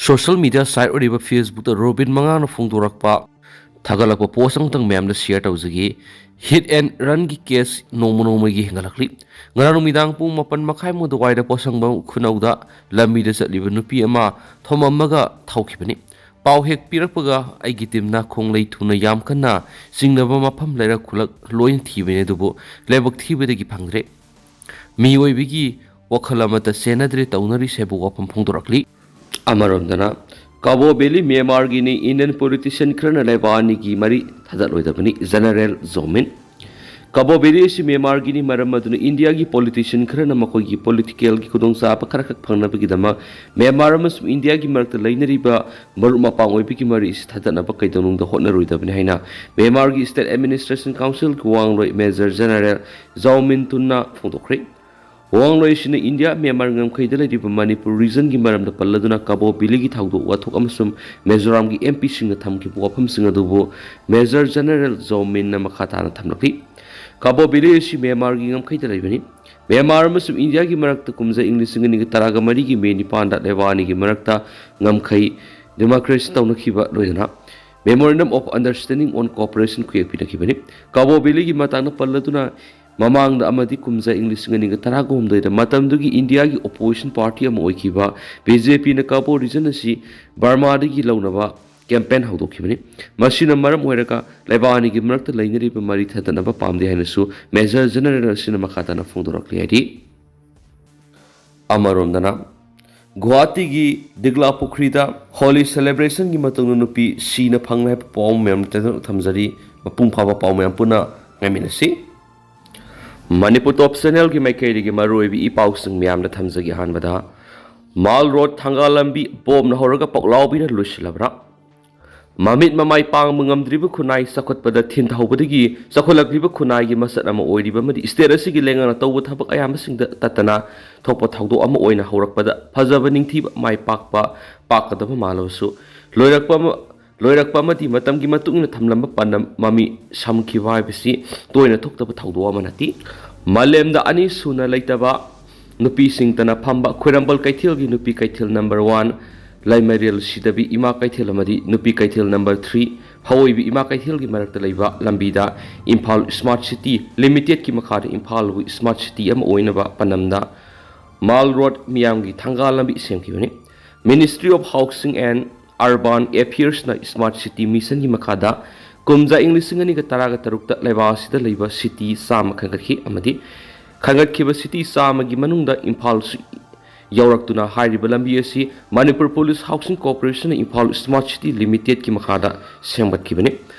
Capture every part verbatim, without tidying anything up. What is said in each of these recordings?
Social media site ꯑꯣꯏꯔꯤꯕ Facebookꯇ robin ꯃꯉꯥꯡꯅ ꯐꯣꯡꯗꯣꯔꯛꯄ ꯊꯥꯒꯠꯂꯛꯄ post ꯑꯃꯇꯪ ꯃꯌꯥꯝꯗ share ꯇꯧꯖꯒꯦ꯫ Hit and runꯒꯤ case ꯅꯣꯡꯃ ꯅꯣꯡꯃꯒꯤ ꯍꯦꯟꯒꯠꯂꯛꯂꯤ꯫ ꯉꯔꯥꯡ ꯅꯨꯃꯤꯗꯥꯡ ꯄꯨꯡ ꯃꯥꯄꯟ ꯃꯈꯥꯏꯃꯨꯛ ꯑꯗꯨꯋꯥꯏꯗ ꯄꯣꯠꯁꯪꯕꯝ ꯈꯨꯅꯧꯗ ꯂꯝꯕꯤꯗ ꯆꯠꯂꯤꯕ ꯅꯨꯄꯤ ꯑꯃ ꯊꯣꯝꯃꯝꯃꯒ ꯊꯧꯈꯤꯕꯅꯤ꯫ ꯄꯥꯎ ꯍꯦꯛ ꯄꯤꯔꯛꯄꯒ ꯑꯩꯒꯤ teamꯅ ꯈꯣꯡꯂꯩ ꯊꯨꯅ ꯌꯥꯝ ꯀꯟꯅ ꯆꯤꯡꯅꯕ ꯃꯐꯝ ꯂꯩꯔꯛ ꯈꯨꯜꯂꯛ ꯂꯣꯏꯅ ꯊꯤꯕꯅꯤ, ꯑꯗꯨꯕꯨ ꯂꯥꯏꯕꯛ ꯊꯤꯕꯗꯒꯤ ꯐꯪꯗ꯭ꯔꯦ꯫ ꯃꯤꯑꯣꯏꯕꯒꯤ ꯋꯥꯈꯜ ꯑꯃꯠꯇ ꯆꯦꯟꯅꯗ꯭ꯔꯦ ꯇꯧꯅꯔꯤꯁꯦ ꯍꯥꯏꯕ ꯋꯥꯐꯝ ꯐꯣꯡꯗꯣꯔꯛꯂꯤ꯫ ꯑꯃꯔꯣꯝꯗꯅ, ꯀꯕꯣ ꯚꯦꯂꯤ ꯃ꯭ꯌꯥꯟꯃꯥꯔꯒꯤꯅꯤ, Indian politician ꯈꯔꯅ ꯂꯩꯕꯥꯛ ꯑꯅꯤꯒꯤ ꯃꯔꯤ ꯊꯥꯗꯠꯂꯣꯏꯗꯕꯅꯤ, General ꯖꯣꯃꯤꯟ꯫ ꯀꯕꯣ ꯚꯦꯂꯤ ꯑꯁꯤ ꯃ꯭ꯌꯥꯟꯃꯥꯔꯒꯤꯅꯤ, ꯃꯔꯝ ꯑꯗꯨꯅ ꯏꯟꯗꯤꯌꯥꯒꯤ politician ꯈꯔꯅ ꯃꯈꯣꯏꯒꯤ politicalꯒꯤ ꯈꯨꯗꯣꯡꯆꯥꯕ ꯈꯔꯈꯛ ꯐꯪꯅꯕꯒꯤꯗꯃꯛ ꯃ꯭ꯌꯥꯟꯃꯥꯔ ꯑꯃꯁꯨꯡ ꯏꯟꯗꯤꯌꯥꯒꯤ ꯃꯔꯛꯇ ꯂꯩꯅꯔꯤꯕ ꯃꯔꯨꯞ ꯃꯄꯥꯡ ꯑꯣꯏꯕꯒꯤ ꯃꯔꯤ ꯑꯁꯤ ꯊꯥꯗꯠꯅꯕ ꯀꯩꯗꯧꯅꯨꯡꯗ ꯍꯣꯠꯅꯔꯣꯏꯗꯕꯅꯤ ꯍꯥꯏꯅ ꯃ꯭ꯌꯥꯟꯃꯥꯔꯒꯤ State Administration Councilꯒꯤ ꯋꯥ ꯉꯥꯡꯂꯣꯏ Major General ꯖꯥꯎ ꯃꯤꯟ ꯇꯨꯟꯅ ꯐꯣꯡꯗꯣꯛꯈ꯭ꯔꯦ꯫ ꯋꯥ ꯉꯥꯡꯂꯣꯏ ꯑꯁꯤꯅ ꯏꯟꯗꯤꯌꯥ ꯃ꯭ꯌꯥꯟꯃꯥꯔ ꯉꯝꯈꯩꯗ ꯂꯩꯔꯤꯕ ꯃꯅꯤꯄꯨꯔ regionꯒꯤ ꯃꯔꯝꯗ ꯄꯜꯂꯗꯨꯅ ꯀꯕꯣ ꯚꯦꯂꯤꯒꯤ ꯊꯧꯗꯣꯛ ꯋꯥꯊꯣꯛ ꯑꯃꯁꯨꯡ ꯃꯤꯖꯣꯔꯥꯝꯒꯤ MPꯁꯤꯡꯅ ꯊꯝꯈꯤꯕ ꯋꯥꯐꯝꯁꯤꯡ ꯑꯗꯨꯕꯨ Major General ꯖꯥꯎ ꯃꯤꯟꯅ ꯃꯈꯥ ꯇꯥꯅ ꯊꯝꯂꯛꯂꯤ꯫ ꯀꯕꯣ ꯚꯦꯂꯤ ꯑꯁꯤ ꯃ꯭ꯌꯥꯟꯃꯥꯔꯒꯤ ꯉꯝꯈꯩꯗ ꯂꯩꯕꯅꯤ꯫ ꯃ꯭ꯌꯥꯟꯃꯥꯔ ꯑꯃꯁꯨꯡ ꯏꯟꯗꯤꯌꯥꯒꯤ ꯃꯔꯛꯇ ꯀꯨꯝꯖꯥ ꯏꯪ ꯂꯤꯁꯤꯡ ꯑꯅꯤꯒ ꯇꯔꯥꯒ ꯃꯔꯤꯒꯤ ꯃꯦ ꯅꯤꯄꯥꯟꯗ ꯂꯩꯕꯥꯛ ꯑꯅꯤꯒꯤ ꯃꯔꯛꯇ ꯉꯝꯈꯩ democracy ꯇꯧꯅꯈꯤꯕ ꯂꯣꯏꯅꯅ Memorandum of Understanding on Cooperation ꯈꯨꯌꯦꯛ ꯄꯤꯅꯈꯤꯕꯅꯤ꯫ ꯀꯕꯣ ꯚꯦꯂꯤꯒꯤ ꯃꯇꯥꯡꯗ ꯄꯜꯂꯗꯨꯅ ꯃꯃꯥꯡꯗ ꯑꯃꯗꯤ ꯀꯨꯝꯖꯥ ꯏꯪ ꯂꯤꯁꯤꯡ ꯑꯅꯤꯒ ꯇꯔꯥꯒ ꯍꯨꯝꯗꯣꯏꯗ ꯃꯇꯝꯗꯨꯒꯤ ꯏꯟꯗꯤꯌꯥꯒꯤ opposition party ꯑꯃ ꯑꯣꯏꯈꯤꯕ BJPꯅ ꯀꯕꯣ region ꯑꯁꯤ ꯕꯔꯃꯥꯗꯒꯤ ꯂꯧꯅꯕ campaign ꯍꯧꯗꯣꯛꯈꯤꯕꯅꯤ꯫ ꯃꯁꯤꯅ ꯃꯔꯝ ꯑꯣꯏꯔꯒ ꯂꯩꯕꯥꯛ ꯑꯅꯤꯒꯤ ꯃꯔꯛꯇ ꯂꯩꯅꯔꯤꯕ ꯃꯔꯤ ꯊꯗꯠꯅꯕ ꯄꯥꯝꯗꯦ ꯍꯥꯏꯅꯁꯨ Major General ꯑꯁꯤꯅ ꯃꯈꯥ ꯇꯥꯅ ꯐꯣꯡꯗꯣꯔꯛꯂꯤ ꯍꯥꯏꯔꯤ꯫ ꯑꯃꯔꯣꯝꯗꯅ, ꯒꯨꯋꯥꯍꯥꯇꯤꯒꯤ ꯗꯤꯒꯂꯥ ꯄꯨꯈ꯭ꯔꯤꯗ ꯍꯣꯂꯤ celebrationꯒꯤ ꯃꯇꯨꯡꯗ ꯅꯨꯄꯤ ꯁꯤꯅ ꯐꯪꯂꯦ ꯍꯥꯏꯕ ꯄꯥꯎ ꯃꯌꯥꯝ ꯊꯝꯖꯔꯤ꯫ ꯃꯄꯨꯡ ꯐꯥꯕ ꯄꯥꯎ ꯃꯌꯥꯝ ꯄꯨꯟꯅ ꯉꯥꯏꯃꯤꯟꯅꯁꯤ꯫ ꯃꯅꯤꯄꯨꯔ Top Channelꯒꯤ ꯃꯥꯏꯀꯩꯗꯒꯤ ꯃꯔꯨꯑꯣꯏꯕ ꯏ ꯄꯥꯎꯁꯤꯡ ꯃꯌꯥꯝꯗ ꯊꯝꯖꯒꯦ꯫ ꯑꯍꯥꯟꯕꯗ, ꯃꯥꯜ ꯔꯣꯗ ꯊꯪꯒꯥꯜ ꯂꯝꯕꯤ ꯕꯣꯝꯅ ꯍꯧꯔꯒ ꯄꯣꯛꯂꯥꯎꯕꯤꯅ ꯂꯣꯏꯁꯤꯜꯂꯕ꯭ꯔꯥ? ꯃꯃꯤꯠ ꯃꯃꯥꯏ ꯄꯥꯡꯕ ꯉꯝꯗ꯭ꯔꯤꯕ ꯈꯨꯟꯅꯥꯏ ꯆꯥꯎꯈꯠꯄꯗ ꯊꯤꯟꯊꯍꯧꯕꯗꯒꯤ ꯆꯥꯎꯈꯠꯂꯛꯂꯤꯕ ꯈꯨꯟꯅꯥꯏꯒꯤ ꯃꯁꯛ ꯑꯃ ꯑꯣꯏꯔꯤꯕ ꯑꯃꯗꯤ state ꯑꯁꯤꯒꯤ ꯂꯩꯉꯥꯛꯅ ꯇꯧꯕ ꯊꯕꯛ ꯑꯌꯥꯝꯕꯁꯤꯡꯗ ꯇꯠꯇꯅ ꯊꯣꯛꯄ ꯊꯧꯗꯣꯛ ꯑꯃ ꯑꯣꯏꯅ ꯍꯧꯔꯛꯄꯗ ꯐꯖꯕ, ꯅꯤꯡꯊꯤꯕ, ꯃꯥꯏ ꯄꯥꯛꯄ, ꯄꯥꯛꯀꯗꯕ ꯃꯥꯜꯂꯕꯁꯨ, ꯂꯣꯏꯔꯛꯄ ꯑꯃ, ꯂꯣꯏꯔꯛꯄ ꯑꯃꯗꯤ ꯃꯇꯝꯒꯤ ꯃꯇꯨꯡ ꯏꯟꯅ ꯊꯝꯂꯝꯕ ꯄꯥꯟꯗꯝ ꯃꯃꯤ ꯁꯝꯈꯤꯕ ꯍꯥꯏꯕꯁꯤ ꯇꯣꯏꯅ ꯊꯣꯛꯇꯕ ꯊꯧꯗꯣꯛ ꯑꯃ ꯅꯠꯇꯦ꯫ ꯃꯥꯂꯦꯝꯗ ꯑꯅꯤꯁꯨꯅ ꯂꯩꯇꯕ ꯅꯨꯄꯤꯁꯤꯡꯇꯅ ꯐꯝꯕ ꯈ꯭ꯋꯥꯏꯔꯝꯕꯟ ꯀꯩꯊꯦꯜꯒꯤ ꯅꯨꯄꯤ ꯀꯩꯊꯦꯜ number one ꯂꯩꯃꯔꯦꯜ ꯁꯤꯗꯕꯤ ꯏꯃꯥ ꯀꯩꯊꯦꯜ ꯑꯃꯗꯤ ꯅꯨꯄꯤ ꯀꯩꯊꯦꯜ ꯅꯝꯕꯔ ꯊ꯭ꯔꯤ ꯍꯋꯣꯏꯕꯤ ꯏꯃꯥ ꯀꯩꯊꯦꯜꯒꯤ ꯃꯔꯛꯇ ꯂꯩꯕ ꯂꯝꯕꯤꯗ ꯏꯝꯐꯥꯜ ꯁ꯭ꯃꯥꯔꯠ ꯁꯤꯇꯤ ꯂꯤꯃꯤꯇꯦꯗꯀꯤ ꯃꯈꯥꯗ ꯏꯝꯐꯥꯜꯕꯨ ꯁ꯭ꯃꯥꯔꯠ ꯁꯤꯇꯤ ꯑꯃ ꯑꯣꯏꯅꯕ ꯄꯥꯟꯗꯝꯗ ꯃꯥꯜ ꯔꯣꯗ ꯃꯤꯌꯥꯝꯒꯤ ꯊꯪꯒꯥꯜ ꯂꯝꯕꯤ ꯁꯦꯝꯈꯤꯕꯅꯤ꯫ Ministry of Housing and Urban Affairsꯅ ꯁ꯭ꯃꯥꯔꯠ ꯁꯤꯇꯤ ꯃꯤꯁꯟꯒꯤ ꯃꯈꯥꯗ ꯀꯨꯝꯖꯥ ꯏꯪ ꯂꯤꯁꯤꯡ ꯑꯅꯤꯒ ꯇꯔꯥꯒ ꯇꯔꯨꯛꯇ ꯂꯩꯕꯥꯛ ꯑꯁꯤꯗ ꯂꯩꯕ ꯁꯤꯇꯤ ꯆꯥꯝꯃ ꯈꯟꯒꯠꯈꯤ ꯑꯃꯗꯤ ꯈꯟꯒꯠꯈꯤꯕ ꯁꯤꯇꯤ ꯆꯥꯝꯃꯒꯤ ꯃꯅꯨꯡꯗ ꯏꯝꯐꯥꯜꯁꯨ ꯌꯥꯎꯔꯛꯇꯨꯅ ꯍꯥꯏꯔꯤꯕ ꯂꯝꯕꯤ ꯑꯁꯤ ꯃꯅꯤꯄꯨꯔ ꯄꯨꯂꯤꯁ ꯍꯥꯎꯁꯤꯡ ꯀꯣꯔꯄꯣꯔꯦꯁꯟꯅ ꯏꯝꯐꯥꯜ ꯁ꯭ꯃꯥꯔꯠ ꯁꯤꯇꯤ ꯂꯤꯃꯤꯇꯦꯗꯀꯤ ꯃꯈꯥꯗ ꯁꯦꯝꯒꯠꯈꯤꯕꯅꯤ꯫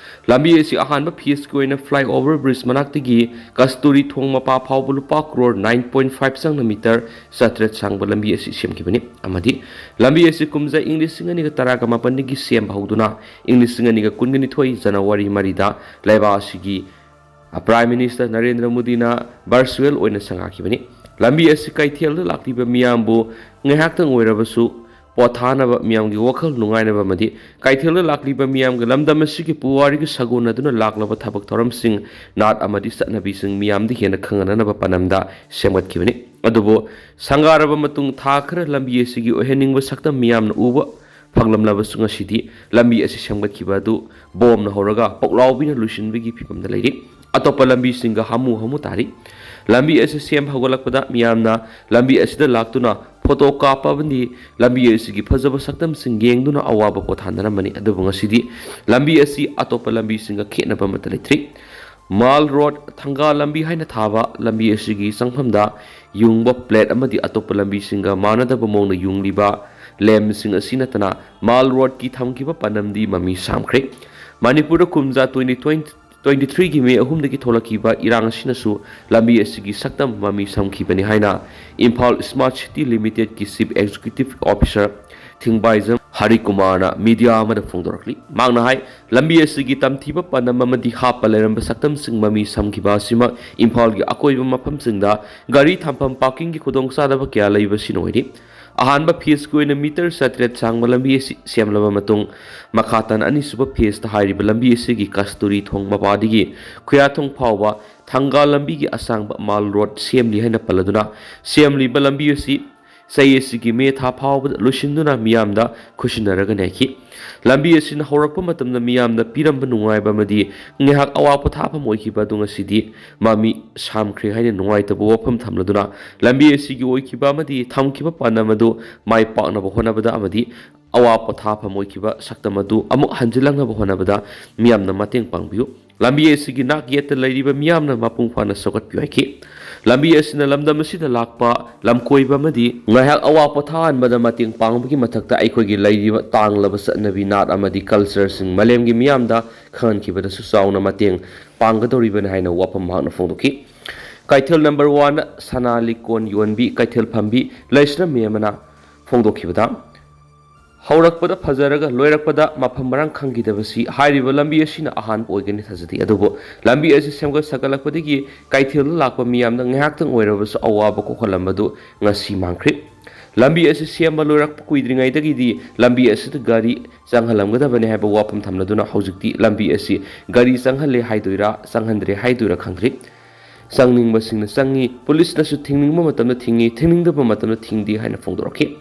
ꯂꯝꯕꯤ ꯑꯁꯤ ꯑꯍꯥꯟꯕ ꯐꯦꯖꯀꯤ ꯑꯣꯏꯅ ꯐ꯭ꯂꯥꯏꯑꯣꯚꯔ ꯕ꯭ꯔꯤꯖ ꯃꯅꯥꯛꯇꯒꯤ ꯀꯁꯇꯨꯔꯤ ꯊꯣꯡ ꯃꯄꯥ ꯐꯥꯎꯕ ꯂꯨꯄꯥ ꯀ꯭ꯔꯣꯔ ꯅꯥꯏꯟ ꯄꯣꯏꯟ ꯐꯥꯏꯚ ꯆꯪꯅ ꯃꯤꯇꯔ ꯆꯥꯇ꯭ꯔꯦꯠ ꯁꯥꯡꯕ ꯂꯝꯕꯤ ꯑꯁꯤ ꯁꯦꯝꯈꯤꯕꯅꯤ ꯑꯃꯗꯤ ꯂꯝꯕꯤ ꯑꯁꯤ ꯀꯨꯝꯖꯥ ꯏꯪ ꯂꯤꯁꯤꯡ ꯑꯅꯤꯒ ꯇꯔꯥꯒ ꯃꯥꯄꯟꯗꯒꯤ ꯁꯦꯝꯕ ꯍꯧꯗꯨꯅ ꯏꯪ ꯂꯤꯁꯤꯡ ꯑꯅꯤꯒ ꯀꯨꯟꯒ ꯅꯤꯊꯣꯏ ꯖꯅꯋꯥꯔꯤ ꯃꯔꯤꯗ ꯂꯩꯕꯥꯛ ꯑꯁꯤꯒꯤ ꯄ꯭ꯔꯥꯏꯝ ꯃꯤꯅꯤꯁꯇꯔ ꯅꯔꯦꯟꯗ꯭ꯔ ꯃꯣꯗꯤꯅ ꯚꯔꯆꯨꯋꯦꯜ ꯑꯣꯏꯅ ꯁꯪꯒꯥꯈꯤꯕꯅꯤ꯫ ꯂꯝꯕꯤ ꯑꯁꯤ ꯀꯩꯊꯦꯜꯗ ꯂꯥꯛꯂꯤꯕ ꯃꯤꯌꯥꯝꯕꯨ ꯉꯥꯏꯍꯥꯛꯇꯪ ꯑꯣꯏꯔꯕꯁꯨ ꯄꯣꯊꯥꯅꯕ, ꯃꯤꯌꯥꯝꯒꯤ ꯋꯥꯈꯜ ꯅꯨꯡꯉꯥꯏꯅꯕ ꯑꯃꯗꯤ ꯀꯩꯊꯦꯜꯗ ꯂꯥꯛꯂꯤꯕ ꯃꯤꯌꯥꯝꯒ ꯂꯝꯗꯝ ꯑꯁꯤꯒꯤ ꯄꯨꯋꯥꯔꯤꯒ ꯁꯥꯒꯣꯟꯅꯗꯨꯅ ꯂꯥꯛꯂꯕ ꯊꯕꯛ ꯊꯧꯔꯝꯁꯤꯡ, ꯅꯥꯠ ꯑꯃꯗꯤ ꯆꯠꯅꯕꯤꯁꯤꯡ ꯃꯤꯌꯥꯝꯗ ꯍꯦꯟꯅ ꯈꯪꯍꯟꯅꯅꯕ ꯄꯥꯟꯗꯝꯗ ꯁꯦꯝꯒꯠꯈꯤꯕꯅꯤ꯫ ꯑꯗꯨꯕꯨ ꯁꯪꯒꯥꯔꯕ ꯃꯇꯨꯡ ꯊꯥ ꯈꯔ ꯂꯝꯕꯤ ꯑꯁꯤꯒꯤ ꯑꯣꯏꯍꯟꯅꯤꯡꯕ ꯁꯛꯇꯝ ꯃꯤꯌꯥꯝꯅ ꯎꯕ ꯐꯪꯂꯝꯂꯕꯁꯨ ꯉꯁꯤꯗꯤ ꯂꯝꯕꯤ ꯑꯁꯤ ꯁꯦꯝꯒꯠꯈꯤꯕ ꯑꯗꯨ ꯕꯣꯝꯅ ꯍꯧꯔꯒ ꯄꯣꯛꯂꯥꯎꯕꯤꯅ ꯂꯣꯏꯁꯤꯟꯕꯒꯤ ꯐꯤꯕꯝꯗ ꯂꯩꯔꯤ꯫ ꯑꯇꯣꯞꯄ ꯂꯝꯕꯤꯁꯤꯡꯒ ꯍꯥꯃꯨ ꯍꯥꯃꯨ ꯇꯥꯔꯤ꯫ ꯂꯝꯕꯤ ꯑꯁꯤ ꯁꯦꯝ ꯍꯧꯒꯠꯂꯛꯄꯗ ꯃꯤꯌꯥꯝꯅ ꯂꯝꯕꯤ ꯑꯁꯤꯗ ꯂꯥꯛꯇꯨꯅ ꯐꯣꯇꯣ ꯀꯥꯞꯄ ꯑꯃꯗꯤ ꯂꯝꯕꯤ ꯑꯁꯤꯒꯤ ꯐꯖꯕ ꯁꯛꯇꯝꯁꯤꯡ ꯌꯦꯡꯗꯨꯅ ꯑꯋꯥꯕ ꯄꯣꯊꯥꯅꯔꯝꯕꯅꯤ꯫ ꯑꯗꯨꯕꯨ ꯉꯁꯤꯗꯤ ꯂꯝꯕꯤ ꯑꯁꯤ ꯑꯇꯣꯞꯄ ꯂꯝꯕꯤꯁꯤꯡꯒ ꯈꯦꯠꯅꯕ ꯑꯃꯠꯇ ꯂꯩꯇ꯭ꯔꯤ꯫ ꯃꯥꯜ ꯔꯣꯗ ꯊꯪꯒꯥꯜ ꯂꯝꯕꯤ ꯍꯥꯏꯅ ꯊꯥꯕ ꯂꯝꯕꯤ ꯑꯁꯤꯒꯤ ꯆꯪꯐꯝꯗ ꯌꯨꯡꯕ ꯄ꯭ꯂꯦꯠ ꯑꯃꯗꯤ ꯑꯇꯣꯞꯄ ꯂꯝꯕꯤꯁꯤꯡꯒ ꯃꯥꯟꯅꯗꯕ ꯃꯑꯣꯡꯗ ꯌꯨꯡꯂꯤꯕ ꯂꯦꯝꯁꯤꯡ ꯑꯁꯤ ꯅꯠꯇꯅ ꯃꯥꯜ ꯔꯣꯗꯀꯤ ꯊꯝꯈꯤꯕ ꯄꯥꯟꯗꯝꯗꯤ ꯃꯃꯤ ꯁꯥꯝꯈ꯭ꯔꯦ꯫ ꯃꯅꯤꯄꯨꯔꯗ ꯀꯨꯝꯖꯥ ꯇ꯭ꯋꯦꯟꯇꯤ ꯇ꯭ꯋꯦꯟꯇꯤ ꯇ꯭ꯋꯦꯟꯇꯤ ꯊ꯭ꯔꯤꯒꯤ ꯃꯦ ꯑꯍꯨꯝꯗꯒꯤ ꯊꯣꯛꯂꯛꯈꯤꯕ ꯏꯔꯥꯡ ꯑꯁꯤꯅꯁꯨ ꯂꯝꯕꯤ ꯑꯁꯤꯒꯤ ꯁꯛꯇꯝ ꯃꯃꯤ ꯁꯥꯝꯈꯤꯕꯅꯤ ꯍꯥꯏꯅ ꯏꯝꯐꯥꯜ ꯁ꯭ꯃꯥꯔꯠ ꯁꯤꯇꯤ ꯂꯤꯃꯤꯇꯦꯗꯀꯤ ꯆꯤꯐ ꯑꯦꯛꯖꯤꯀ꯭ꯌꯨꯇꯤꯚ ꯑꯣꯐꯤꯁꯥꯔ ꯊꯤꯡꯕꯥꯏꯖꯝ ꯍꯔꯤꯀꯨꯃꯥꯔꯅ ꯃꯤꯗꯤꯌꯥ ꯑꯃꯗ ꯐꯣꯡꯗꯣꯔꯛꯂꯤ꯫ ꯃꯍꯥꯛꯅ ꯍꯥꯏ, ꯂꯝꯕꯤ ꯑꯁꯤꯒꯤ ꯇꯝꯊꯤꯕ ꯄꯥꯟꯗꯝ ꯑꯃꯗꯤ ꯍꯥꯞꯄ ꯂꯩꯔꯝꯕ ꯁꯛꯇꯝꯁꯤꯡ ꯃꯃꯤ ꯁꯥꯝꯈꯤꯕ ꯑꯁꯤꯃꯛ ꯏꯝꯐꯥꯜꯒꯤ ꯑꯀꯣꯏꯕ ꯃꯐꯝꯁꯤꯡꯗ ꯒꯥꯔꯤ ꯊꯝꯐꯝ ꯄꯥꯔꯀꯤꯡꯒꯤ ꯈꯨꯗꯣꯡꯆꯥꯗꯕ ꯀꯌꯥ ꯂꯩꯕꯁꯤꯅ ꯑꯣꯏꯔꯤ꯫ ꯑꯍꯥꯟꯕ ꯐꯦꯖꯀꯤ ꯑꯣꯏꯅ ꯃꯤꯇꯔ ꯆꯥꯇ꯭ꯔꯦꯠ ꯁꯥꯡꯕ ꯂꯝꯕꯤ ꯑꯁꯤ ꯁꯦꯝꯂꯕ ꯃꯇꯨꯡ, ꯃꯈꯥ ꯇꯥꯅ ꯑꯅꯤꯁꯨꯕ ꯐꯦꯖꯇ ꯍꯥꯏꯔꯤꯕ ꯂꯝꯕꯤ ꯑꯁꯤꯒꯤ ꯀꯁꯇꯨꯔꯤ ꯊꯣꯡ ꯃꯄꯥꯗꯒꯤ ꯈꯨꯌꯥꯊꯣꯡ ꯐꯥꯎꯕ ꯊꯪꯒꯥꯜ ꯂꯝꯕꯤꯒꯤ ꯑꯁꯥꯡꯕ ꯃꯥꯜ ꯔꯣꯗ ꯁꯦꯝꯂꯤ ꯍꯥꯏꯅ ꯄꯜꯂꯗꯨꯅ, ꯁꯦꯝꯂꯤꯕ ꯂꯝꯕꯤ ꯑꯁꯤ ꯆꯩ ꯑꯁꯤꯒꯤ ꯃꯦ ꯊꯥ ꯐꯥꯎꯕꯗ ꯂꯣꯏꯁꯤꯟꯗꯨꯅ ꯃꯤꯌꯥꯝꯗ ꯈꯨꯠꯁꯤꯟꯅꯔꯒ ꯅꯩꯈꯤ꯫ ꯂꯝꯕꯤ ꯑꯁꯤꯅ ꯍꯧꯔꯛꯄ ꯃꯇꯝꯗ ꯃꯤꯌꯥꯝꯅ ꯄꯤꯔꯝꯕ ꯅꯨꯡꯉꯥꯏꯕ ꯑꯃꯗꯤ ꯉꯥꯏꯍꯥꯛ ꯑꯋꯥ ꯄꯣꯊꯥꯐꯝ ꯑꯣꯏꯈꯤꯕ ꯑꯗꯨ ꯉꯁꯤꯗꯤ ꯃꯃꯤ ꯁꯥꯝꯈ꯭ꯔꯦ ꯍꯥꯏꯅ ꯅꯨꯡꯉꯥꯏꯇꯕ ꯋꯥꯐꯝ ꯊꯝꯂꯗꯨꯅ, ꯂꯝꯕꯤ ꯑꯁꯤꯒꯤ ꯑꯣꯏꯈꯤꯕ ꯑꯃꯗꯤ ꯊꯝꯈꯤꯕ ꯄꯥꯟꯗꯝ ꯑꯗꯨ ꯃꯥꯏ ꯄꯥꯛꯅꯕ ꯍꯣꯠꯅꯕꯗ ꯑꯃꯗꯤ ꯑꯋꯥ ꯄꯣꯊꯥꯐꯝ ꯑꯣꯏꯈꯤꯕ ꯁꯛꯇꯝ ꯑꯗꯨ ꯑꯃꯨꯛ ꯍꯟꯖꯤꯜꯂꯛꯅꯕ ꯍꯣꯠꯅꯕꯗ ꯃꯤꯌꯥꯝꯅ ꯃꯇꯦꯡ ꯄꯥꯡꯕꯤꯌꯨ꯫ ꯂꯝꯕꯤ ꯑꯁꯤꯒꯤ ꯅꯥꯛ ꯌꯦꯠꯇ ꯂꯩꯔꯤꯕ ꯃꯤꯌꯥꯝꯅ ꯃꯄꯨꯡ ꯐꯥꯅ ꯁꯧꯒꯠꯄꯤꯌꯨ ꯍꯥꯏꯈꯤ꯫ ꯂꯝꯕꯤ ꯑꯁꯤꯅ ꯂꯝꯗꯝ ꯑꯁꯤꯗ ꯂꯥꯛꯄ ꯂꯝꯀꯣꯏꯕ ꯑꯃꯗꯤ ꯉꯥꯏꯍꯥꯛ ꯑꯋꯥ ꯄꯣꯊꯥꯍꯟꯕꯗ ꯃꯇꯦꯡ ꯄꯥꯡꯕꯒꯤ ꯃꯊꯛꯇ ꯑꯩꯈꯣꯏꯒꯤ ꯂꯩꯔꯤꯕ ꯇꯥꯡꯂꯕ ꯆꯠꯅꯕꯤ, ꯅꯥꯠ ꯑꯃꯗꯤ ꯀꯜꯆꯔꯁꯤꯡ ꯃꯥꯂꯦꯝꯒꯤ ꯃꯤꯌꯥꯝꯗ ꯈꯪꯍꯟꯈꯤꯕꯗꯁꯨ ꯆꯥꯎꯅ ꯃꯇꯦꯡ ꯄꯥꯡꯒꯗꯧꯔꯤꯕꯅꯤ ꯍꯥꯏꯅ ꯋꯥꯐꯝ ꯃꯍꯥꯛꯅ ꯐꯣꯡꯗꯣꯛꯈꯤ꯫ ꯀꯩꯊꯦꯜ ꯅꯝꯕꯔ ꯋꯥꯟ ꯁꯅꯥ ꯂꯤꯛꯀꯣꯟ ꯌꯣꯟꯕꯤ ꯀꯩꯊꯦꯜ ꯐꯝꯕꯤ ꯂꯩꯁ꯭ꯔꯝ ꯃꯦꯝ ꯑꯃꯅ ꯐꯣꯡꯗꯣꯛꯈꯤꯕꯗ, ꯍꯧꯔꯛꯄꯗ ꯐꯖꯔꯒ ꯂꯣꯏꯔꯛꯄꯗ ꯃꯐꯝ ꯃꯔꯥꯡ ꯈꯪꯈꯤꯗꯕꯁꯤ ꯍꯥꯏꯔꯤꯕ ꯂꯝꯕꯤ ꯑꯁꯤꯅ ꯑꯍꯥꯟꯕ ꯑꯣꯏꯒꯅꯤ ꯊꯥꯖꯗꯦ꯫ ꯑꯗꯨꯕꯨ ꯂꯝꯕꯤ ꯑꯁꯤ ꯁꯦꯝꯒꯠ ꯁꯥꯒꯠꯂꯛꯄꯗꯒꯤ ꯀꯩꯊꯦꯜꯗ ꯂꯥꯛꯄ ꯃꯤꯌꯥꯝꯗ ꯉꯥꯏꯍꯥꯛꯇꯪ ꯑꯣꯏꯔꯕꯁꯨ ꯑꯋꯥꯕ ꯀꯣꯛꯍꯜꯂꯝꯕꯗꯨ ꯉꯁꯤ ꯃꯥꯡꯈ꯭ꯔꯦ꯫ ꯂꯝꯕꯤ ꯑꯁꯤ ꯁꯦꯝꯕ ꯂꯣꯏꯔꯛꯄ ꯀꯨꯏꯗ꯭ꯔꯤꯉꯩꯗꯒꯤꯗꯤ ꯂꯝꯕꯤ ꯑꯁꯤꯗ ꯒꯥꯔꯤ ꯆꯪꯍꯜꯂꯝꯒꯗꯕꯅꯤ ꯍꯥꯏꯕ ꯋꯥꯐꯝ ꯊꯝꯂꯗꯨꯅ ꯍꯧꯖꯤꯛꯇꯤ ꯂꯝꯕꯤ ꯑꯁꯤ ꯒꯥꯔꯤ ꯆꯪꯍꯜꯂꯦ ꯍꯥꯏꯗꯣꯏꯔꯥ ꯆꯪꯍꯟꯗ꯭ꯔꯦ ꯍꯥꯏꯗꯣꯏꯔꯥ ꯈꯪꯗ꯭ꯔꯤ꯫ ꯆꯪꯅꯤꯡꯕꯁꯤꯡꯅ ꯆꯪꯉꯤ, ꯄꯨꯂꯤꯁꯅꯁꯨ ꯊꯤꯡꯅꯤꯡꯕ ꯃꯇꯝꯗ ꯊꯤꯡꯉꯤ, ꯊꯤꯡꯅꯤꯡꯗꯕ ꯃꯇꯝꯗ ꯊꯤꯡꯗꯦ ꯍꯥꯏꯅ ꯐꯣꯡꯗꯣꯔꯛꯈꯤ꯫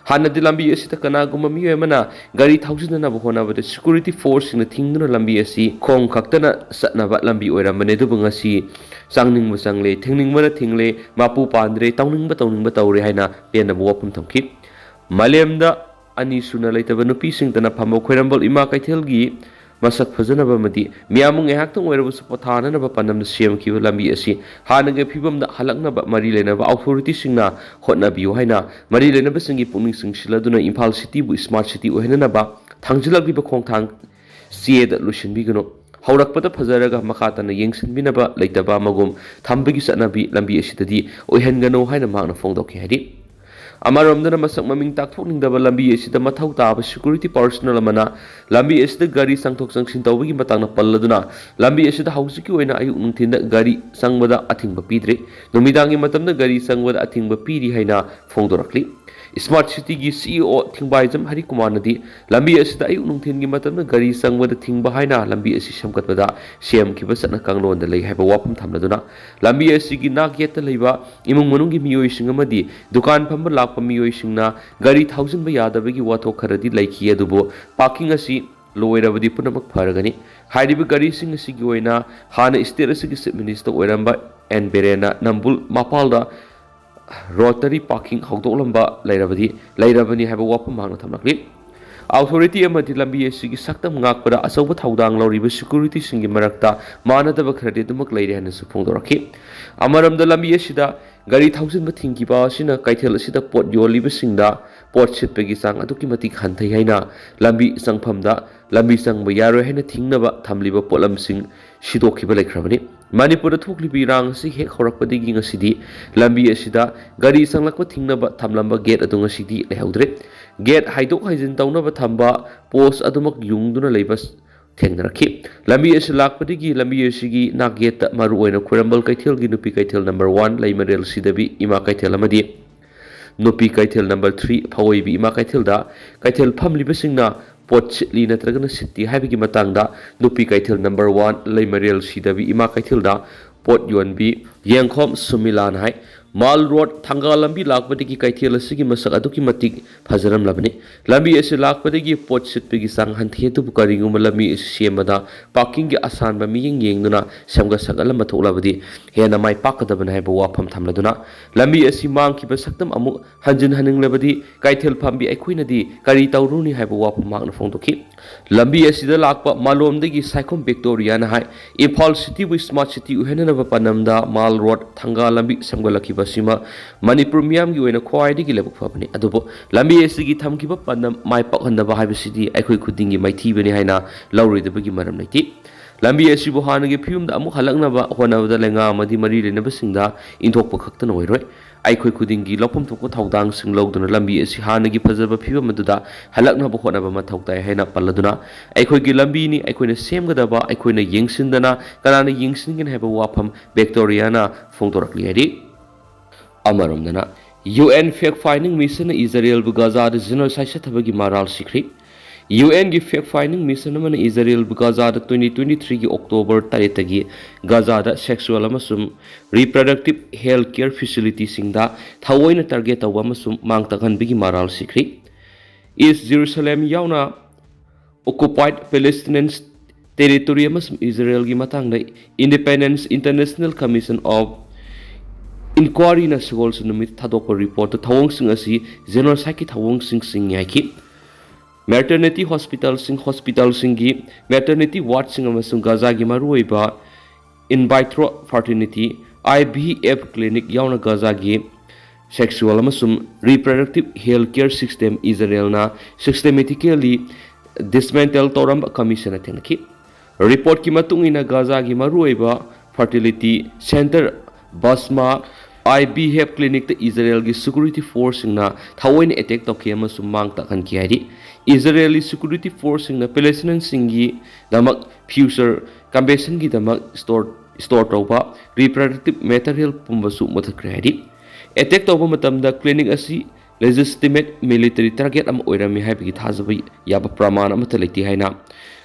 ꯍꯥꯟꯅꯗꯤ ꯂꯝꯕꯤ ꯑꯁꯤꯗ ꯀꯅꯥꯒꯨꯝꯕ ꯃꯤꯑꯣꯏ ꯑꯃꯅ ꯒꯥꯔꯤ ꯊꯧꯖꯤꯟꯅꯅꯕ ꯍꯣꯠꯅꯕꯗ ꯁꯦꯀ꯭ꯌꯨꯔꯤꯇꯤ ꯐꯣꯔꯁꯁꯤꯡꯅ ꯊꯤꯡꯗꯨꯅ ꯂꯝꯕꯤ ꯑꯁꯤ ꯈꯣꯡ ꯈꯛꯇꯅ ꯆꯠꯅꯕ ꯂꯝꯕꯤ ꯑꯣꯏꯔꯝꯕꯅꯤ꯫ ꯑꯗꯨꯕꯨ ꯉꯁꯤ ꯆꯪꯅꯤꯡꯕ ꯆꯪꯂꯦ, ꯊꯤꯡꯅꯤꯡꯕꯅ ꯊꯤꯡꯂꯦ, ꯃꯄꯨ ꯄꯥꯟꯗ꯭ꯔꯦ, ꯇꯧꯅꯤꯡꯕ ꯇꯧꯅꯤꯡꯕ ꯇꯧꯔꯦ ꯍꯥꯏꯅ ꯄꯦꯟꯗꯕ ꯋꯥꯐꯝ ꯊꯝꯈꯤ꯫ ꯃꯥꯂꯦꯝꯗ ꯑꯅꯤꯁꯨꯅ ꯂꯩꯇꯕ ꯅꯨꯄꯤꯁꯤꯡꯇꯅ ꯐꯝꯕ ꯈ꯭ꯋꯥꯏꯔꯝꯕꯟ ꯏꯃꯥ ꯀꯩꯊꯦꯜꯒꯤ ꯃꯁꯛ ꯐꯖꯅꯕ ꯑꯃꯗꯤ ꯃꯤꯌꯥꯝꯕꯨ ꯉꯥꯏꯍꯥꯛꯇꯪ ꯑꯣꯏꯔꯕꯁꯨ ꯄꯣꯊꯥꯅꯅꯕ ꯄꯥꯟꯗꯝꯗ ꯁꯦꯝꯈꯤꯕ ꯂꯝꯕꯤ ꯑꯁꯤ ꯍꯥꯟꯅꯒꯤ ꯐꯤꯕꯝꯗ ꯍꯜꯂꯛꯅꯕ ꯃꯔꯤ ꯂꯩꯅꯕ ꯑꯣꯊꯣꯔꯤꯇꯤꯁꯤꯡꯅ ꯍꯣꯠꯅꯕꯤꯌꯨ ꯍꯥꯏꯅ ꯃꯔꯤ ꯂꯩꯅꯕꯁꯤꯡꯒꯤ ꯄꯨꯛꯅꯤꯡ ꯆꯤꯡꯁꯤꯜꯂꯗꯨꯅ ꯏꯝꯐꯥꯜ ꯁꯤꯇꯤꯕꯨ ꯁ꯭ꯃꯥꯔꯠ ꯁꯤꯇꯤ ꯑꯣꯏꯍꯟꯅꯅꯕ ꯊꯥꯡꯖꯤꯜꯂꯛꯂꯤꯕ ꯈꯣꯡꯊꯥꯡ ꯆꯦꯗ ꯂꯣꯏꯁꯤꯟꯕꯤꯒꯅꯨ꯫ ꯍꯧꯔꯛꯄꯗ ꯐꯖꯔꯒ ꯃꯈꯥ ꯇꯥꯅ ꯌꯦꯡꯁꯤꯟꯕꯤꯅꯕ ꯂꯩꯇꯕ ꯑꯃꯒꯨꯝ ꯊꯝꯕꯒꯤ ꯆꯠꯅꯕꯤ ꯂꯝꯕꯤ ꯑꯁꯤꯗꯗꯤ ꯑꯣꯏꯍꯟꯒꯅꯨ ꯍꯥꯏꯅ ꯃꯍꯥꯛꯅ ꯐꯣꯡꯗꯣꯛꯈꯤ ꯍꯥꯏꯔꯤ꯫ ꯑꯃꯔꯣꯝꯗꯅ ꯃꯁꯛ ꯃꯃꯤꯡ ꯇꯥꯛꯊꯣꯛꯅꯤꯡꯗꯕ ꯂꯝꯕꯤ ꯑꯁꯤꯗ ꯃꯊꯧ ꯇꯥꯕ ꯁꯦꯀ꯭ꯌꯨꯔꯤꯇꯤ ꯄꯥꯔꯁꯣꯅꯦꯜ ꯑꯃꯅ ꯂꯝꯕꯤ ꯑꯁꯤꯗ ꯒꯥꯔꯤ ꯆꯪꯊꯣꯛ ꯆꯪꯁꯤꯟ ꯇꯧꯕꯒꯤ ꯃꯇꯥꯡꯗ ꯄꯜꯂꯗꯨꯅ ꯂꯝꯕꯤ ꯑꯁꯤꯗ ꯍꯧꯖꯤꯛꯀꯤ ꯑꯣꯏꯅ ꯑꯌꯨꯛ ꯅꯨꯡꯊꯤꯟꯗ ꯒꯥꯔꯤ ꯆꯪꯕꯗ ꯑꯊꯤꯡꯕ ꯄꯤꯗ꯭ꯔꯤ꯫ ꯅꯨꯃꯤꯗꯥꯡꯒꯤ ꯃꯇꯝꯗ ꯒꯥꯔꯤ ꯆꯪꯕꯗ ꯑꯊꯤꯡꯕ ꯄꯤꯔꯤ ꯍꯥꯏꯅ ꯐꯣꯡꯗꯣꯔꯛꯂꯤ꯫ ꯁ꯭ꯃꯥꯔꯠ ꯁꯤꯇꯤꯒꯤ ꯁꯤ ꯏ ꯑꯣ ꯊꯤꯡꯕꯥꯏꯖꯝ ꯍꯔꯤꯀꯨꯃꯥꯔꯅꯗꯤ ꯂꯝꯕꯤ ꯑꯁꯤꯗ ꯑꯌꯨꯛ ꯅꯨꯡꯊꯤꯜꯒꯤ ꯃꯇꯝꯗ ꯒꯥꯔꯤ ꯆꯪꯕꯗ ꯊꯤꯡꯕ ꯍꯥꯏꯅ ꯂꯝꯕꯤ ꯑꯁꯤ ꯁꯦꯝꯒꯠꯄꯗ ꯁꯦꯝꯈꯤꯕ ꯆꯠꯅ ꯀꯥꯡꯂꯣꯟꯗ ꯂꯩ ꯍꯥꯏꯕ ꯋꯥꯐꯝ ꯊꯝꯂꯗꯨꯅ, ꯂꯝꯕꯤ ꯑꯁꯤꯒꯤ ꯅꯥꯛ ꯌꯦꯠꯇ ꯂꯩꯕ ꯏꯃꯨꯡ ꯃꯅꯨꯡꯒꯤ ꯃꯤꯑꯣꯏꯁꯤꯡ ꯑꯃꯗꯤ ꯗꯨꯀꯥꯟ ꯐꯝꯕ ꯂꯥꯛꯄ ꯃꯤꯑꯣꯏꯁꯤꯡꯅ ꯒꯥꯔꯤ ꯊꯧꯖꯤꯟꯕ ꯌꯥꯗꯕꯒꯤ ꯋꯥꯊꯣꯛ ꯈꯔꯗꯤ ꯂꯩꯈꯤ, ꯑꯗꯨꯕꯨ ꯄꯥꯔꯀꯤꯡ ꯑꯁꯤ ꯂꯣꯏꯔꯕꯗꯤ ꯄꯨꯝꯅꯃꯛ ꯐꯔꯒꯅꯤ꯫ ꯍꯥꯏꯔꯤꯕ ꯒꯥꯔꯤꯁꯤꯡ ꯑꯁꯤꯒꯤ ꯑꯣꯏꯅ ꯍꯥꯟꯅ ꯁ꯭ꯇꯦꯠ ꯑꯁꯤꯒꯤ ꯆꯤꯐ ꯃꯤꯅꯤꯁꯇꯔ ꯑꯣꯏꯔꯝꯕ ꯑꯦꯟ ꯕꯤꯔꯦꯟꯅ ꯅꯝꯕꯨꯜ ꯃꯄꯥꯜꯗ ꯔꯣꯇꯔꯤ ꯄꯥꯔꯀꯤꯡ ꯍꯧꯗꯣꯛꯂꯝꯕ ꯂꯩꯔꯕꯗꯤ ꯂꯩꯔꯕꯅꯤ ꯍꯥꯏꯕ ꯋꯥꯐꯝ ꯃꯍꯥꯛꯅ ꯊꯝꯂꯛꯂꯤ꯫ ꯑꯣꯊꯣꯔꯤꯇꯤ ꯑꯃꯗꯤ ꯂꯝꯕꯤ ꯑꯁꯤꯒꯤ ꯁꯛꯇꯝ ꯉꯥꯛꯄꯗ ꯑꯆꯧꯕ ꯊꯧꯗꯥꯡ ꯂꯧꯔꯤꯕ ꯁꯦꯀ꯭ꯌꯨꯔꯤꯇꯤꯁꯤꯡꯒꯤ ꯃꯔꯛꯇ ꯃꯥꯟꯅꯗꯕ ꯈꯔꯗꯤ ꯑꯗꯨꯃꯛ ꯂꯩꯔꯦ ꯍꯥꯏꯅꯁꯨ ꯐꯣꯡꯗꯣꯔꯛꯈꯤ꯫ ꯑꯃꯔꯣꯝꯗ, ꯂꯝꯕꯤ ꯑꯁꯤꯗ ꯒꯥꯔꯤ ꯊꯧꯖꯤꯟꯕ ꯊꯤꯡꯈꯤꯕ ꯑꯁꯤꯅ ꯀꯩꯊꯦꯜ ꯑꯁꯤꯗ ꯄꯣꯠ ꯌꯣꯜꯂꯤꯕꯁꯤꯡꯗ ꯄꯣꯠ ꯁꯤꯠꯄꯒꯤ ꯆꯥꯡ ꯑꯗꯨꯛꯀꯤ ꯃꯇꯤꯛ ꯍꯟꯊꯩ ꯍꯥꯏꯅ ꯂꯝꯕꯤ ꯆꯪꯐꯝꯗ ꯂꯝꯕꯤ ꯆꯪꯕ ꯌꯥꯔꯣꯏ ꯍꯥꯏꯅ ꯊꯤꯡꯅꯕ ꯊꯝꯂꯤꯕ ꯄꯣꯠꯂꯝꯁꯤꯡ ꯁꯤꯗꯣꯛꯈꯤꯕ ꯂꯩꯈ꯭ꯔꯕꯅꯤ꯫ ꯃꯅꯤꯄꯨꯔꯗ ꯊꯣꯛꯂꯤꯕ ꯏꯔꯥꯡ ꯑꯁꯤ ꯍꯦꯛ ꯍꯧꯔꯛꯄꯗꯒꯤ ꯉꯁꯤꯗꯤ ꯂꯝꯕꯤ ꯑꯁꯤꯗ ꯒꯥꯔꯤ ꯆꯪꯂꯛꯄ ꯊꯤꯡꯅꯕ ꯊꯝꯂꯝꯕ ꯒꯦꯠ ꯑꯗꯨ ꯉꯁꯤꯗꯤ ꯂꯩꯍꯧꯗ꯭ꯔꯦ꯫ ꯒꯦꯠ ꯍꯥꯏꯗꯣꯛ ꯍꯥꯏꯖꯤꯟ ꯇꯧꯅꯕ ꯊꯝꯕ ꯄꯣꯁ ꯑꯗꯨꯃꯛ ꯌꯨꯡꯗꯨꯅ ꯂꯩꯕ ꯊꯦꯡꯅꯔꯛꯈꯤ꯫ ꯂꯝꯕꯤ ꯑꯁꯤ ꯂꯥꯛꯄꯗꯒꯤ ꯂꯝꯕꯤ ꯑꯁꯤꯒꯤ ꯅꯥꯛꯌꯦꯠꯇ ꯃꯔꯨꯑꯣꯏꯅ ꯈ꯭ꯋꯥꯏꯔꯝꯕꯟ ꯀꯩꯊꯦꯜꯒꯤ ꯅꯨꯄꯤ ꯀꯩꯊꯦꯜ ꯅꯝꯕꯔ ꯋꯥꯟ, ꯂꯩꯃꯔꯦꯜ ꯁꯤꯗꯕꯤ ꯏꯃꯥ ꯀꯩꯊꯦꯜ ꯑꯃꯗꯤ ꯅꯨꯄꯤ ꯀꯩꯊꯦꯜ ꯅꯝꯕꯔ ꯊ꯭ꯔꯤ, ꯐꯋꯣꯏꯕꯤ ꯏꯃꯥ ꯀꯩꯊꯦꯜꯗ ꯀꯩꯊꯦꯜ ꯐꯝꯂꯤꯕꯁꯤꯡꯅ ꯄꯣꯠ ꯁꯤꯠꯂꯤ ꯅꯠꯇ꯭ꯔꯒꯅ ꯁꯤꯠꯇꯦ ꯍꯥꯏꯕꯒꯤ ꯃꯇꯥꯡꯗ ꯅꯨꯄꯤ ꯀꯩꯊꯦꯜ ꯅꯝꯕꯔ ꯋꯥꯟ, ꯂꯩꯃꯔꯦꯜ ꯁꯤꯗꯕꯤ ꯏꯃꯥ ꯀꯩꯊꯦꯜꯗ ꯄꯣꯠ ꯌꯣꯟꯕꯤ ꯌꯦꯡꯈꯣꯝ ꯁꯨꯃꯤꯂꯥꯅ ꯍꯥꯏ꯫ ꯃꯥꯜ ꯔꯣꯗ ꯊꯪꯒꯥ ꯂꯝꯕꯤ ꯂꯥꯛꯄꯗꯒꯤ ꯀꯩꯊꯦꯜ ꯑꯁꯤꯒꯤ ꯃꯁꯛ ꯑꯗꯨꯛꯀꯤ ꯃꯇꯤꯛ ꯐꯖꯔꯝꯂꯕꯅꯤ꯫ ꯂꯝꯕꯤ ꯑꯁꯤ ꯂꯥꯛꯄꯗꯒꯤ ꯄꯣꯠ ꯁꯤꯠꯄꯒꯤ ꯆꯥꯡ ꯍꯟꯊꯩ, ꯑꯗꯨꯕꯨ ꯀꯔꯤꯒꯨꯝꯕ ꯂꯝꯕꯤ ꯑꯁꯤ ꯁꯦꯝꯕꯗ ꯄꯥꯔꯀꯤꯡꯒꯤ ꯑꯁꯥꯟꯕ ꯃꯤꯠꯌꯦꯡ ꯌꯦꯡꯗꯨꯅ ꯁꯦꯝꯒꯠ ꯁꯥꯒꯠꯂꯝꯕ ꯊꯣꯛꯂꯕꯗꯤ ꯍꯦꯟꯅ ꯃꯥꯏ ꯄꯥꯛꯀꯗꯕꯅꯤ ꯍꯥꯏꯕ ꯋꯥꯐꯝ ꯊꯝꯂꯗꯨꯅ, ꯂꯝꯕꯤ ꯑꯁꯤ ꯃꯥꯡꯈꯤꯕ ꯁꯛꯇꯝ ꯑꯃꯨꯛ ꯍꯟꯖꯤꯟꯍꯟꯅꯤꯡꯂꯕꯗꯤ ꯀꯩꯊꯦꯜ ꯐꯝꯕꯤ ꯑꯩꯈꯣꯏꯅꯗꯤ ꯀꯔꯤ ꯇꯧꯔꯨꯅꯤ ꯍꯥꯏꯕ ꯋꯥꯐꯝ ꯃꯍꯥꯛꯅ ꯐꯣꯡꯗꯣꯛꯈꯤ꯫ ꯂꯝꯕꯤ ꯑꯁꯤꯗ ꯂꯥꯛꯄ ꯃꯥꯂꯣꯝꯗꯒꯤ ꯁꯥꯏꯈꯣꯝ ꯚꯤꯛꯇꯣꯔꯤꯌꯥꯅ ꯍꯥꯏ, ꯏꯝꯐꯥꯜ ꯁꯤꯇꯤꯕꯨ ꯁ꯭ꯃꯥꯔꯠ ꯁꯤꯇꯤ ꯑꯣꯏꯍꯟꯅꯅꯕ ꯄꯥꯟꯗꯝꯗ ꯃꯥꯜ ꯔꯣꯗ ꯊꯪꯒꯥ ꯂꯝꯕꯤ ꯁꯦꯝꯒꯠꯂꯛꯈꯤꯕ ꯑꯁꯤꯃ ꯃꯅꯤꯄꯨꯔ ꯃꯤꯌꯥꯝꯒꯤ ꯑꯣꯏꯅ ꯈ꯭ꯋꯥꯏꯗꯒꯤ ꯂꯥꯏꯕꯛ ꯐꯕꯅꯤ꯫ ꯑꯗꯨꯕꯨ ꯂꯝꯕꯤ ꯑꯁꯤꯒꯤ ꯊꯝꯈꯤꯕ ꯄꯥꯟꯗꯝ ꯃꯥꯏ ꯄꯥꯛꯍꯟꯗꯕ ꯍꯥꯏꯕꯁꯤꯗꯤ ꯑꯩꯈꯣꯏ ꯈꯨꯗꯤꯡꯒꯤ ꯃꯥꯏꯊꯤꯕꯅꯤ ꯍꯥꯏꯅ ꯂꯧꯔꯣꯏꯗꯕꯒꯤ ꯃꯔꯝ ꯂꯩꯇꯦ꯫ ꯂꯝꯕꯤ ꯑꯁꯤꯕꯨ ꯍꯥꯟꯅꯒꯤ ꯐꯤꯕꯝꯗ ꯑꯃꯨꯛ ꯍꯜꯂꯛꯅꯕ ꯍꯣꯠꯅꯕꯗ ꯂꯩꯉꯥ ꯑꯃꯗꯤ ꯃꯔꯤ ꯂꯩꯅꯕꯁꯤꯡꯗ ꯏꯟꯊꯣꯛꯄ ꯈꯛꯇꯅ ꯑꯣꯏꯔꯣꯏ꯫ ꯑꯩꯈꯣꯏ ꯈꯨꯗꯤꯡꯒꯤ ꯂꯧꯐꯝ ꯊꯣꯛꯄ ꯊꯧꯗꯥꯡꯁꯤꯡ ꯂꯧꯗꯨꯅ ꯂꯝꯕꯤ ꯑꯁꯤ ꯍꯥꯟꯅꯒꯤ ꯐꯖꯕ ꯐꯤꯕꯝ ꯑꯗꯨꯗ ꯍꯜꯂꯛꯅꯕ ꯍꯣꯠꯅꯕ ꯃꯊꯧ ꯇꯥꯏ ꯍꯥꯏꯅ ꯄꯜꯂꯗꯨꯅ, ꯑꯩꯈꯣꯏꯒꯤ ꯂꯝꯕꯤꯅꯤ, ꯑꯩꯈꯣꯏꯅ ꯁꯦꯝꯒꯗꯕ, ꯑꯩꯈꯣꯏꯅ ꯌꯦꯡꯁꯤꯟꯗꯅ ꯀꯅꯥꯅ ꯌꯦꯡꯁꯤꯟꯒꯅꯤ ꯍꯥꯏꯕ ꯋꯥꯐꯝ ꯚꯤꯛꯇꯣꯔꯤꯌꯥꯅ ꯐꯣꯡꯗꯣꯔꯛꯂꯤ ꯍꯥꯏꯔꯤ꯫ ꯑꯃꯔꯣꯝꯗꯅ, UN fact finding mission ꯅ ꯏꯖꯔꯦꯜꯕꯨ ꯒꯥꯖꯥꯗ genocide ꯆꯠꯊꯕꯒꯤ ꯃꯔꯥꯜ ꯁꯤꯈ꯭ꯔꯤ꯫ UN ꯒꯤ fact finding mission ꯑꯃꯅ ꯏꯖꯔꯦꯜꯕꯨ ꯒꯥꯖꯥꯗ twenty twenty three ꯒꯤ October ꯇꯔꯦꯠꯇꯒꯤ ꯒꯥꯖꯥꯗ sexual ꯑꯃꯁꯨꯡ reproductive health care facility ꯁꯤꯡꯗ ꯊꯑꯣꯏꯅ target ꯇꯧꯕ ꯑꯃꯁꯨꯡ ꯃꯥꯡ ꯇꯥꯛꯍꯟꯕꯒꯤ ꯃꯔꯥꯜ ꯁꯤꯈ꯭ꯔꯤ꯫ East Jerusalem ꯌꯥꯎꯅ occupied Palestinian territory ꯑꯃꯁꯨꯡ ꯏꯖꯔꯦꯜꯒꯤ ꯃꯇꯥꯡꯗ Independence International Commission of Inquiry ꯅ ꯁꯒꯣꯜꯁꯦꯟ ꯅꯨꯃꯤꯠ ꯊꯥꯗꯣꯛꯄ report ꯇ ꯊꯧꯑꯣꯡꯁꯤꯡ ꯑꯁꯤ genocide ꯀꯤ ꯊꯧꯑꯣꯡꯁꯤꯡ ꯁꯤꯡꯉꯤ ꯍꯥꯏꯈꯤ꯫ Maternity hospital ꯁꯤꯡ, hospital ꯁꯤꯡꯒꯤ maternity ward ꯁꯤꯡ ꯑꯃꯁꯨꯡ ꯒꯥꯖꯥꯒꯤ ꯃꯔꯨꯑꯣꯏꯕ in vitro fertility, IVF clinic ꯌꯥꯎꯅ ꯒꯥꯖꯥꯒꯤ sexual ꯑꯃꯁꯨꯡ reproductive health care system ꯏꯖꯔꯦꯜꯅ systematically dismantle ꯇꯧꯔꯝꯕ commission ꯅ ꯊꯦꯡꯅꯈꯤ꯫ Report ꯀꯤ ꯃꯇꯨꯡ ꯏꯟꯅ ꯒꯥꯖꯥꯒꯤ ꯃꯔꯨꯑꯣꯏꯕ fertility center ꯕꯁꯃꯥ IVF clinic ꯇ ꯏꯖꯔꯦꯜꯒꯤ security force ꯁꯤꯡꯅ ꯊꯑꯣꯏꯅ attack ꯇꯧꯈꯤ ꯑꯃꯁꯨꯡ ꯃꯥꯡ ꯇꯥꯛꯍꯟꯈꯤ ꯍꯥꯏꯔꯤ꯫ ꯏꯖꯔꯦꯜꯒꯤ security force ꯁꯤꯡꯅ Palestinian ꯁꯤꯡꯒꯤꯗꯃꯛ future compensation ꯒꯤꯗꯃꯛ store store ꯇꯧꯕ reproductive material ꯄꯨꯝꯕꯁꯨ ꯃꯨꯊꯠꯈ꯭ꯔꯦ ꯍꯥꯏꯔꯤ꯫ Attack ꯇꯧꯕ ꯃꯇꯝꯗ clinic ꯑꯁꯤ legitimate military target ꯑꯃ ꯑꯣꯏꯔꯝꯃꯤ ꯍꯥꯏꯕꯒꯤ ꯊꯥꯖꯕ ꯌꯥꯕ ꯄ꯭ꯔꯃꯥꯟ ꯑꯃꯠꯇ ꯂꯩꯇꯦ ꯍꯥꯏꯅ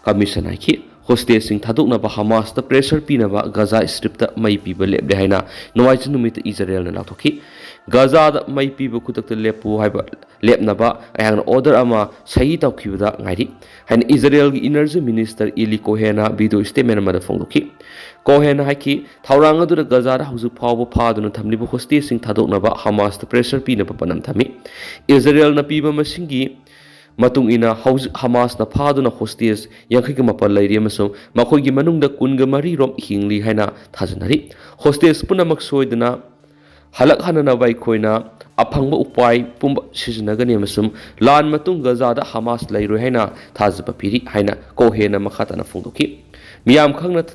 commission ꯍꯥꯏꯈꯤ꯫ Hostage ꯁꯤꯡ ꯊꯥꯗꯣꯛꯅꯕ ꯍꯃꯥꯁꯇ pressure ꯄꯤꯅꯕ ꯒꯥꯖꯥ ꯁ꯭ꯇ꯭ꯔꯤꯞꯇ ꯃꯩ ꯄꯤꯕ ꯂꯦꯞꯂꯦ ꯍꯥꯏꯅ ꯅꯣꯡꯃꯥꯏꯖꯤꯡ ꯅꯨꯃꯤꯠꯇ ꯏꯖꯔꯦꯜꯅ ꯂꯥꯎꯊꯣꯛꯈꯤ꯫ ꯒꯥꯖꯥꯗ ꯃꯩ ꯄꯤꯕ ꯈꯨꯗꯛꯇ ꯂꯦꯞꯄꯨ ꯍꯥꯏꯕ ꯂꯦꯞꯅꯕ ꯑꯩꯍꯥꯛꯅ order ꯑꯃ ꯁꯍꯤ ꯇꯧꯈꯤꯕꯗ ꯉꯥꯏꯔꯤ ꯍꯥꯏꯅ ꯏꯖꯔꯦꯜꯒꯤ energy minister Eli Cohen ꯅ video statement ꯑꯃꯗ ꯐꯣꯡꯗꯣꯛꯈꯤ꯫ Cohen ꯅ ꯍꯥꯏꯈꯤ, ꯊꯧꯔꯥꯡ ꯑꯗꯨꯅ ꯒꯥꯖꯥꯗ ꯍꯧꯖꯤꯛ ꯐꯥꯎꯕ ꯐꯥꯗꯨꯅ ꯊꯝꯂꯤꯕ hostage ꯁꯤꯡ ꯊꯥꯗꯣꯛꯅꯕ ꯍꯃꯥꯁꯇ pressure ꯄꯤꯅꯕ ꯄꯥꯟꯗꯝ ꯊꯝꯃꯤ꯫ ꯏꯖꯔꯦꯜꯅ ꯄꯤꯕ ꯃꯁꯤꯡꯒꯤ ꯃꯇꯨꯡ ꯏꯟꯅ ꯍꯧꯖꯤꯛ ꯍꯃꯥꯁꯅ ꯐꯥꯗꯨꯅ hostage ꯌꯥꯡꯈꯩꯒ ꯃꯥꯄꯜ ꯂꯩꯔꯤ ꯑꯃꯁꯨꯡ ꯃꯈꯣꯏꯒꯤ ꯃꯅꯨꯡꯗ ꯀꯨꯟꯒ ꯃꯔꯤ ꯔꯣꯝ ꯍꯤꯡꯂꯤ ꯍꯥꯏꯅ ꯊꯥꯖꯅꯔꯤ꯫ Hostage ꯄꯨꯝꯅꯃꯛ ꯁꯣꯏꯗꯅ ꯍꯜꯂꯛꯍꯟꯅꯅꯕ ꯑꯩꯈꯣꯏꯅ ꯑꯐꯪꯕ ꯎꯄꯥꯏ ꯄꯨꯝꯕ ꯁꯤꯖꯤꯟꯅꯒꯅꯤ ꯑꯃꯁꯨꯡ ꯂꯥꯟ ꯃꯇꯨꯡ ꯒꯥꯖꯥꯗ ꯍꯃꯥꯁ ꯂꯩꯔꯣꯏ ꯍꯥꯏꯅ ꯊꯥꯖꯕ ꯄꯤꯔꯤ ꯍꯥꯏꯅ Cohen ꯅ ꯃꯈꯥ ꯇꯥꯅ ꯐꯣꯡꯗꯣꯛꯈꯤ꯫ ꯃꯤꯌꯥꯝ ꯈꯪꯅ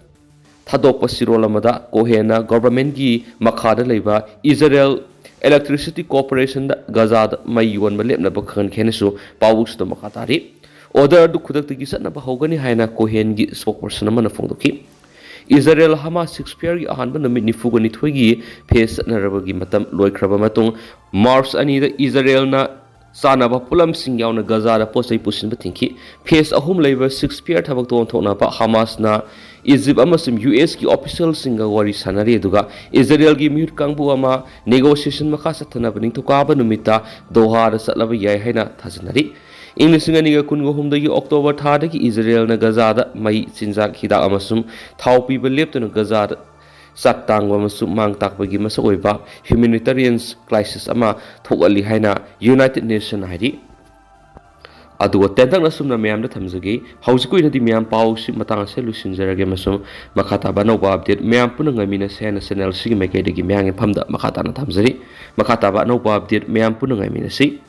ꯊꯥꯗꯣꯛꯄ ꯆꯦꯔꯣꯜ ꯑꯃꯗ Cohen ꯅ government ꯀꯤ ꯃꯈꯥꯗ ꯂꯩꯕ Israel Electricity Corporation ꯗ ꯒꯥꯖꯥꯗ ꯃꯩ ꯌꯣꯟꯕ ꯂꯦꯞꯅꯕ ꯈꯪꯍꯟꯈꯤ ꯍꯥꯏꯅꯁꯨ ꯄꯥꯎꯁꯤꯗ ꯃꯈꯥ ꯇꯥꯔꯤ꯫ Order ꯑꯗꯨ ꯈꯨꯗꯛꯇꯒꯤ ꯆꯠꯅꯕ ꯍꯧꯒꯅꯤ ꯍꯥꯏꯅ Cohen ꯒꯤ spokesperson ꯑꯃꯅ ꯐꯣꯡꯗꯣꯛꯈꯤ꯫ ꯏꯖꯔꯦꯜ ꯍꯃꯥꯁ ꯁꯤꯁꯐꯤꯌꯔꯒꯤ ꯑꯍꯥꯟꯕ ꯅꯨꯃꯤꯠ ꯅꯤꯐꯨꯒ ꯅꯤꯊꯣꯏꯒꯤ ꯐꯦꯁ ꯆꯠꯅꯔꯕꯒꯤ ꯃꯇꯝ ꯂꯣꯏꯈ꯭ꯔꯕ ꯃꯇꯨꯡ, ꯃꯥꯔꯆ ꯑꯅꯤꯗ ꯏꯖꯔꯦꯜꯅ ꯆꯥꯅꯕ ꯄꯣꯠꯂꯝꯁꯤꯡ ꯌꯥꯎꯅ ꯒꯖꯥꯗ ꯄꯣꯠ ꯆꯩ ꯄꯨꯁꯤꯟꯕ ꯊꯤꯡꯈꯤ꯫ ꯐꯦꯁ ꯑꯍꯨꯝ ꯂꯩꯕ ꯁꯤꯁꯐꯤꯌꯔ ꯊꯕꯛꯇ ꯑꯣꯟꯊꯣꯛꯅꯕ ꯍꯃꯥꯁꯅ ꯏꯖꯤꯞ ꯑꯃꯁꯨꯡ ꯌꯨ ꯑꯦꯁꯀꯤ ꯑꯣꯐꯤꯁꯤꯌꯦꯜꯁꯤꯡꯒ ꯋꯥꯔꯤ ꯁꯥꯟꯅꯔꯤ, ꯑꯗꯨꯒ ꯏꯖꯔꯦꯜꯒꯤ ꯃꯤꯍꯨꯠ ꯀꯥꯡꯕꯨ ꯑꯃ ꯅꯦꯒꯣꯁꯤꯌꯦꯁꯟ ꯃꯈꯥ ꯆꯠꯊꯅꯕ ꯅꯤꯡꯊꯧꯀꯥꯕ ꯅꯨꯃꯤꯠꯇ ꯗꯣꯍꯥꯗ ꯆꯠꯂꯕ ꯌꯥꯏ ꯍꯥꯏꯅ ꯊꯥꯖꯅꯔꯤ꯫ ꯏꯪ ꯂꯤꯁꯤꯡ ꯑꯅꯤꯒ ꯀꯨꯟꯒ ꯍꯨꯝꯗꯣꯏꯒꯤ ꯑꯣꯛꯇꯣꯕꯔ ꯊꯥꯗꯒꯤ ꯏꯖꯔꯦꯜꯅ ꯒꯖꯥꯗ ꯃꯩ, ꯆꯤꯟꯖꯥꯛ, ꯍꯤꯗꯥꯛ ꯑꯃꯁꯨꯡ ꯊꯥꯎ ꯄꯤꯕ ꯂꯦꯞꯇꯨꯅ ꯒꯖꯥꯗ ꯆꯥꯛ ꯇꯥꯡꯕ ꯑꯃꯁꯨꯡ ꯃꯥꯡ ꯇꯥꯛꯄꯒꯤ ꯃꯁꯛ ꯑꯣꯏꯕ ꯍ꯭ꯌꯨꯃꯦꯅꯤꯇꯦꯔꯤꯌꯟ ꯀ꯭ꯔꯥꯏꯁꯤꯁ ꯑꯃ ꯊꯣꯛꯍꯜꯂꯤ ꯍꯥꯏꯅ ꯌꯨꯅꯥꯏꯇꯦꯗ ꯅꯦꯁꯟ ꯍꯥꯏꯔꯤ꯫ ꯑꯗꯨꯒ ꯇꯦꯟꯇꯛꯅ ꯑꯁꯨꯝꯅ ꯃꯌꯥꯝꯗ ꯊꯝꯖꯒꯦ꯫ ꯍꯧꯖꯤꯛꯀꯤ ꯑꯣꯏꯅꯗꯤ ꯃꯌꯥꯝ ꯄꯥꯎꯁꯤ ꯃꯇꯥꯡ ꯑꯁꯤꯗ ꯂꯣꯏꯁꯤꯟꯖꯔꯒꯦ ꯑꯃꯁꯨꯡ ꯃꯈꯥ ꯇꯥꯕ ꯑꯅꯧꯕ ꯑꯞꯗꯦꯠ ꯃꯌꯥꯝ ꯄꯨꯟꯅ ꯉꯥꯏꯃꯤꯟꯅꯁꯦ ꯍꯥꯏꯅ ꯆꯦꯅꯦꯜ ꯑꯁꯤꯒꯤ ꯃꯥꯏꯀꯩꯗꯒꯤ ꯃꯌꯥꯝꯒꯤ ꯃꯐꯝꯗ ꯃꯈꯥ ꯇꯥꯅ ꯊꯝꯖꯔꯤ꯫ ꯃꯈꯥ ꯇꯥꯕ ꯑꯅꯧꯕ ꯑꯞꯗꯦꯠ ꯃꯌꯥꯝ ꯄꯨꯟꯅ ꯉꯥꯏꯃꯤꯟꯅꯁꯤ꯫